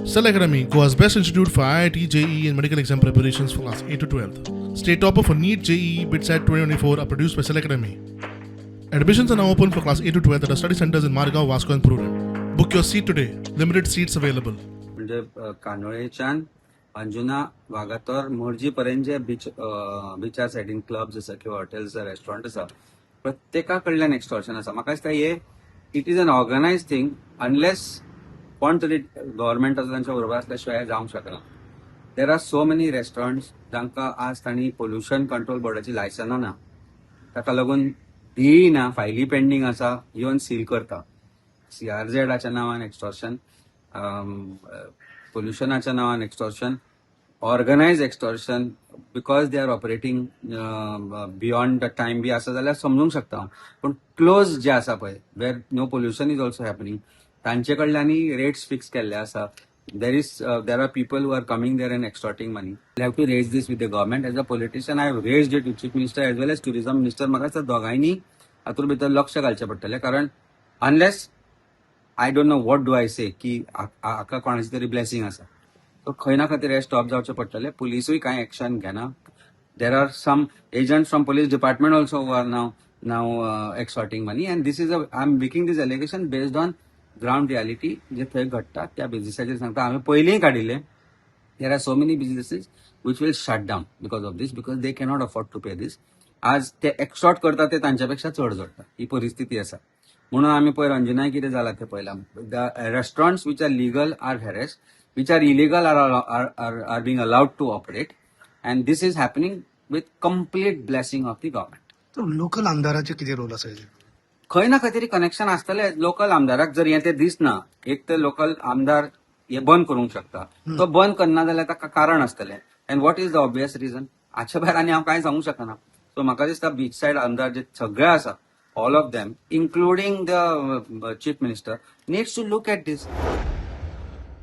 Cell Academy, Goa's best institute for IIT, JEE, and medical exam preparations for class 8 to 12. State topper for NEET, JEE, BITSAT 2024 are produced by Cell Academy. Admissions are now open for class 8 to 12 at our study centers in Margao, Vasco, and Prudent. Book your seat today. Limited seats available. म्हणजे कांदोळेच्यान अंजुना, वागातोर, मोरजी पर्यंत जे beach बिचा सायडीन clubs आसा किंवा hotels आसा, restaurant आसा, प्रत्येका कडल्यान एक्स्टॉर्शन आसा. म्हाका दिसता हे it is an organized thing, unless कोण तरी गव्हर्मेंटाचो तांच्या बरोबर आसल्या शिवाय जावंक शकना. There are so many restaurants जांकां आज तांणी पोल्युशन कंट्रोल बोर्डाची लायसनां ना. ताका लागून तीय ना, फायली पेंडींग आसा, येवन सील करता. सीआरझेडाच्या नांवान एक्स्टॉर्शन, पोल्युशनाच्या नांवान extortion, organized extortion, because they are operating beyond the time बी आसा जाल्यार समजूंक शकता हांव, पूण क्लोज जे आसा पळय, where no pollution is also happening, तांचे कडल्यानय रेट्स फिक्स केल्ले आसा. There are people who are coming there and extorting money. Have to raise this with the government. As a politician, I have raised it with Chief Minister as well as Tourism Minister. म्हाका दिसता दोगांयनी हातूंत भितर लक्ष घालचें पडटलें, कारण unless, I don't know what do I say, की हाका कोणाची तरी ब्लेसिंग आसा. सो खंय ना खंय तरी हे स्टॉप जावचें पडटलें. पुलिसूय कांय एक्शन घेना. There are some agent from police department also are now extorting money, and this is a I am making this allegation based on ground reality. जे थंय घडटा त्या बेजिसाचेर सांगता. हांवें पयलींय काडिल्लें. There are so many businesses which will shut down because of this, because they cannot afford to pay this. आज ते एक्स्टॉर्ट करता ते तांच्या पेक्षा चड जोडटा, ही परिस्थिती आसा. म्हणून आमी पळय अंजुनाय कितें जालां तें पळयलां. The restaurants which are legal are harassed, which are illegal are being allowed to operate, and this is happening with complete blessing of the government. तर लोकल आमदाराचे किती रोल असायचे? खंय ना खंय तरी कनेक्शन आसतलें लोकल आमदाराक. जर हें तें दिसना, एक तर लोकल आमदार हे बंद करूंक शकता. तो बंद करना जाल्यार ताका कारण आसतलें. And what is the obvious reason, हाच्या भायर आनी हांव कांय सांगूंक शकना. सो म्हाका दिसता बीच सायड आमदार जे सगळे आसा, all of them, including the Chief Minister, needs to look at this.